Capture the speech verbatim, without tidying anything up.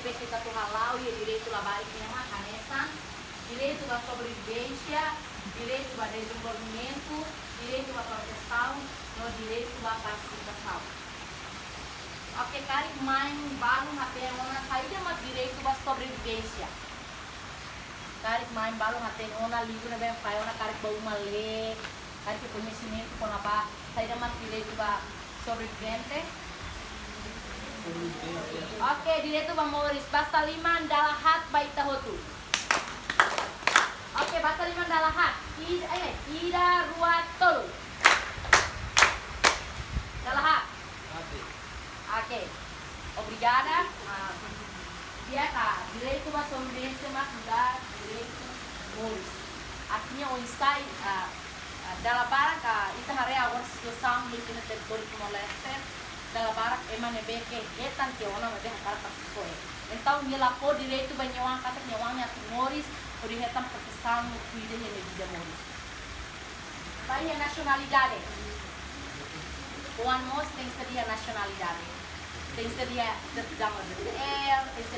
Ita atu hala'o iha direitu labarik ne'e mak hanesan direitu ba sobrevivénsia, direitu ba dezenvolvimentu, direitu ba protesaun, no direitu ba partisipasaun. Oke, karik mãe balun hatene ona saida mak direitu ba sobrevivénsia. Karik mãe balun hatene ona livru ne'ebé fai ona karik ba uma lee, karik koñesimentu kona-ba saida mak direitu ba sobrevivente. Oke, direitu ba moris, basa liman dala haat ba ita hotu. Oke, basa liman dala haat. Ida, eh, ida, rua, tolu. Dala haat. Oke. Obrigada. Ah, di'ak, direitu ba sobrevivente mak direitu moris. Artinya oinsá, ah, ah, dala barak, ah, ita haree agora situasaun iha ita-nia territóriu Timor-Leste, dala barak ema ne'ebé ke hetan tiha ona maibé hakarak atu soe. Entaun nia la fó direitu ba nia oan katak nia oan nia atu moris, hodi hetan protesaun no kuida iha nia vida moris. Ba iha nasionalidade. Oan mós tenke ser iha nasionalidade. Tenke ser iha sertidaun R D T L, tenke ser